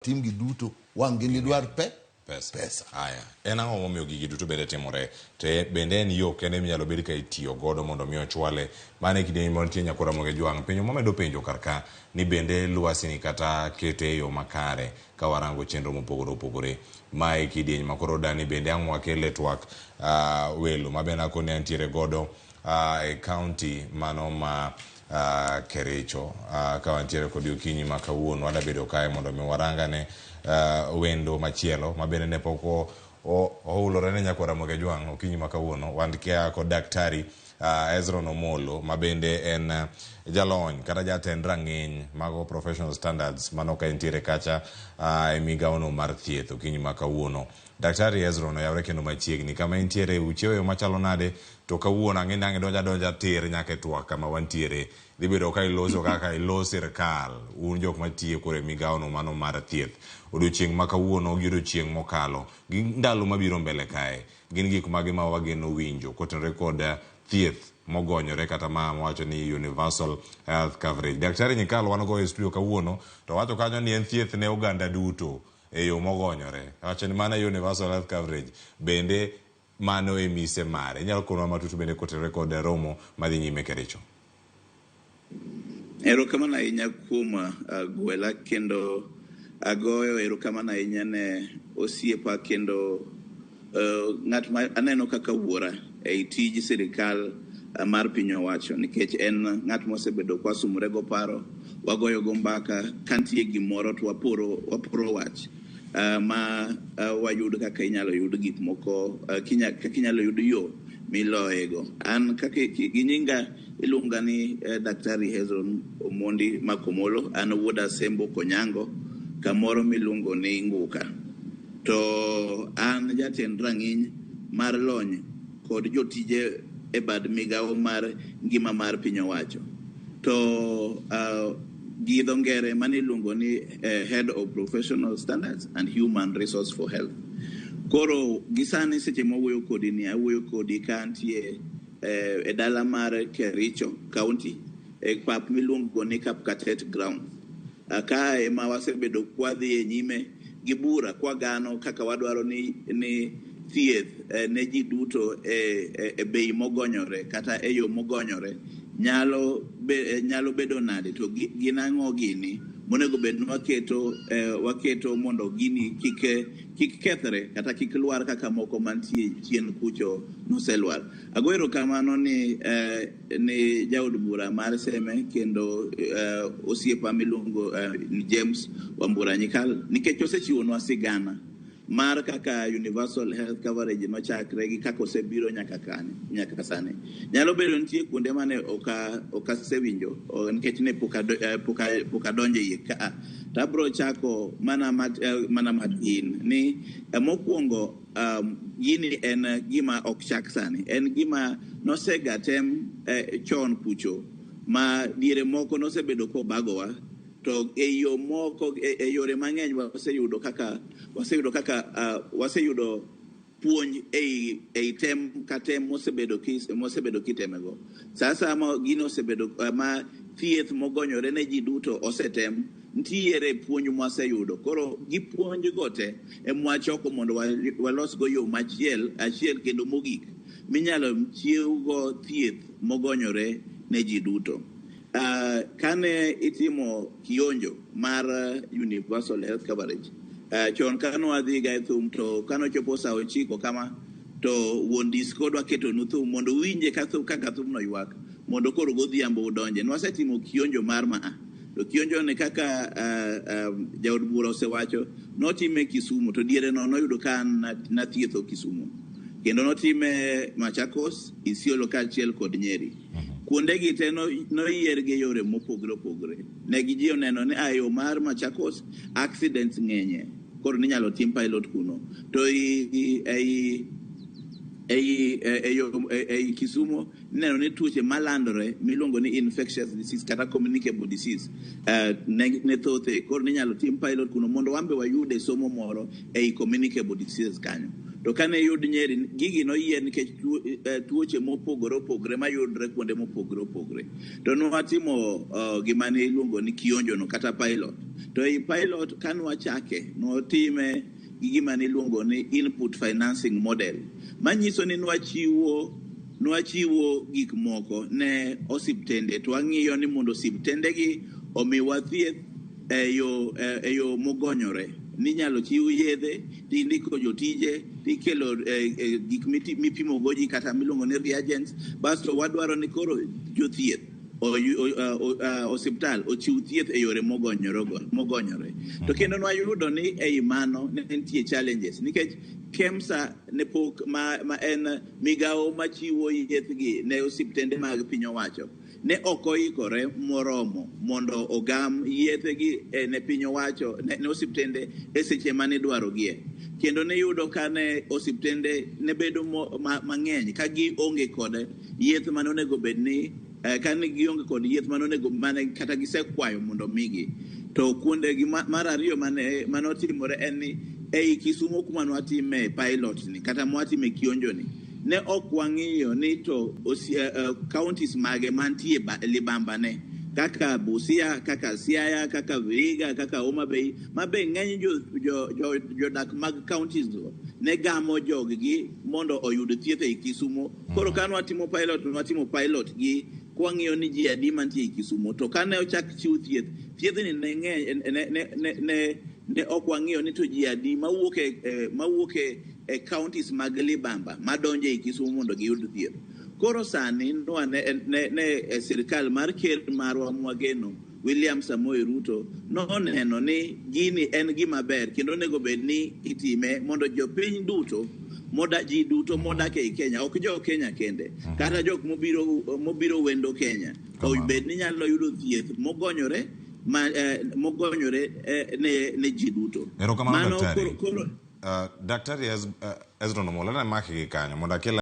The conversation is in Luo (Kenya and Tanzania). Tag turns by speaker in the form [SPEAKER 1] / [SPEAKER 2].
[SPEAKER 1] Timgi duto wang' ginidwar pe
[SPEAKER 2] Pesa.
[SPEAKER 1] pesa.
[SPEAKER 2] Aya, en ang'o momiyo gigi duto bende timore? To bende en yo kende minyalo bed ka itiyo godo mondo mi ochwale. Mano e kidieny mantie Nyakwar Ramogi Jwang'. Penjo mamedo penjo kar ka ni bende lwasi ni kata kete e yo makare ka warango chenro mopogore opogore. Ma e kidieny ma koro dani bende ang' wakele twak welo ma bende akoni antiere godo e county mano ma Kericho. Ka wantiere kodi okinyi ma kawuono wadwa bedo kae mondo mi warangane wendo machielo ma bende ne pok oulore ne Nyakwar Ramogi Ajwang' okinyi ma kawuono. Wan kod Daktari Hezron Omolo ma bende en jalony kata jatend rang'iny mago professional standards mano ka entiere kacha e migawono mar thieth okinyi ma kawuono. Daktari Hezron oyawre kendo machiegni kama entiere uchiewo e yo machalo nade to kawuono ang'e ni ang' idonjo adonja tir nyaka e twak kama wantiere dhi bedo ka iloso kaka ilo sirkal un jok matiyo koro e migawono mano mar thieth odiochieng' ma kawuono gi odiochieng' mokalo gi ndalo mabiro mbele kae gin gik mage ma wageno winjo kotenore kod thieth mogonyore kata ma wacho ni universal health coverage. Daktari Nyikal wan go e studio kawuono to wacho kanyo ni en thieth ne oganda duto e yo mogonyore. Wacho ni mano e universal health coverage bende mano e mise mare. Inyalo konwa matut bende kotenore kod romo madhi nyime Kericho.
[SPEAKER 3] Erokamano ahinya kuom gwela kendo agoyo erokamano ahinya ne osiepa kendo ng'at ma aneno kaka wuora ei tij sirikal mar piny owacho nikech en ng'at mosebedo kwasumore go paro, wagoyo go mbaka, ka nitie gimoro to waporo wach ma wayud kaka inyalo yud gik moko, kaka inyalo yud yo miloyego. An kaka gi nyinga iluonga ni Daktari Hezron Omondi Makomolo, an wuod Asembo Konyango, kamoro miluongo ni Nguka. To an jatend rang'iny mar lony kod jotije e bad migawo mar ngima mar piny owacho. To gi dho ngere mane iluongo ni Head of Professional Standards and Human Resource for Health. Koro gi sani seche mawuoyo kodi ni awuoyo kodi ka antie e dala mar Kericho County e pap miluongo ni Kapkatet Ground. Ka ema wasebedo kwadhi e nyime gi bura kwagano kaka wadwaro ni thieth ne ji duto e bei mogonyore kata e yo mogonyore nyalo bedo nade to gin ang'o gini monego bed ni waketo mondo gini kik kethre kata kik lwar kaka moko mantie chien kucho noselwar. Ago erokamano ni jaod bura mar Seme kendo osiepa miluongo ni James Wambura Nyikal nikech osechiwonwa sigana mar kaka universal health coverage nochakre gi kaka osebiro nyaka kani nyaka sani. Nyalo bedo nitie kuonde mane ok asewinjo nikech ne pok adonjo e iye ka. To abiro chako mana matin ni mokwongo gini en gima ok chak sani, en gima nosega tem chon kucho ma diere moko nosebedo kobagowa to e yo moko e yore mang'eny waseyudo puonj ei tem ka tem mosebedo kitemego. Sasa ma gino osebedo ma thieth mogonyore ne ji duto osetem, nitiere puonj mwaseyudo. Koro gi puonj go te emwachoko mondo walos go yo machiel achiel kendo mogik minyalo chiw go thieth mogonyore ne ji duto. Kane itimo kionjo mar universal health coverage, chon kane wadhi ga e thum to kane ochopo saa 9 kama to wuon disco dwa ketonu thum mondo uwinje kaka thumno ywak mondo koro godhiambo udonje. Nwasetimo kionjo mar maa to kionjo ni kaka jaod bura osewacho notime Kisumu to diere no noyudo ka an nathietho Kisumu kendo notime Machakos, Isiolo kaachiel kod Nyeri. Kuondegi te noyier gi yore mopogore opogore. Ne gi ji oneno ni yo mar Machakos accidents ng'enye, koro ninyalo tim pilot kuno. To ei Kisumu ineno ni tuoche malandore miluongo ni infectious disease kata communicable disease ne thothe, koro ninyalo tim pilot kuno mondo wan be wayude somo moro ei communicable diseases kanyo. To kane yud Nyeri, gigi noyier nikech tuoche mopogore opogore mayudre kuonde mopogore opogore. To nwatimo gima ne iluongo ni kionjo no kata pilot. To ei pilot ka nwachake, nwatime gi gima ne iluongo ni input financing model. Manyiso ni nwachiwo gik moko ne osiptende to wang'iyo ni mondo osiptendegi omiwa thieth e yo mogonyore. Ninyalo chiw yedhe, tindiko jotije, tikelo gik mipimo go ji kata miluongo ni reagents. Basto wadwaro ni koro jothieth osiptal ochiw thieth e yore mogonyore. To kendo nwayudo ni ei mano ne nitie challenges nikech KEMSA ne pok ma en migawo machiwo yethgi ne osiptende mag piny owacho ne ok oikore moromo mondo ogam yethegi ne piny owacho ne osiptende e seche mane idwarogie. Kendo ne yudo ka ne osiptende ne bedo mang'eny ka gionge kod yeth mane onego bed ni ka ne gionge kod yeth mane onego mane kata gisekwayo mondo omigi. To kuonde gi mar ariyo mane otimore en ni ei Kisumo kuma nwatime pilot ni kata mwatime kionjo ni ne ok wang'iyo ni to counties mage mantie libamba ne kaka Busia, kaka Siaya, kaka Vihiga, kaka Homa Bay, ma be ng'eny jodak mag counties go ne gamo joggi mondo oyud thieth ei Kisumo. Koro ka nwatimo pilot, nwatimo pilot gi kwang'iyo ni ji adi mantie ei Kisumo. To kane ochak chiw thieth, thiethni ne ng'eny, ne ok wang'iyo ni to ji adi mawuok e counties mag libamba madonjo ei Kisumo mondo giyud thieth. Koro sani ne sirikal mar ker marwa mwageno William Samoei Ruto noneno ni gini en gima ber kendo onego bed ni itime mondo jopiny duto ji duto modak ei Kenya, ok jo Kenya kende, kata jok mobiro wendo Kenya obed ni nyalo yudo thieth mogonyore ne ji duto.
[SPEAKER 2] Erokamano daktari. Daktari Ezra Omola, ne maki gi kanyo mondo akel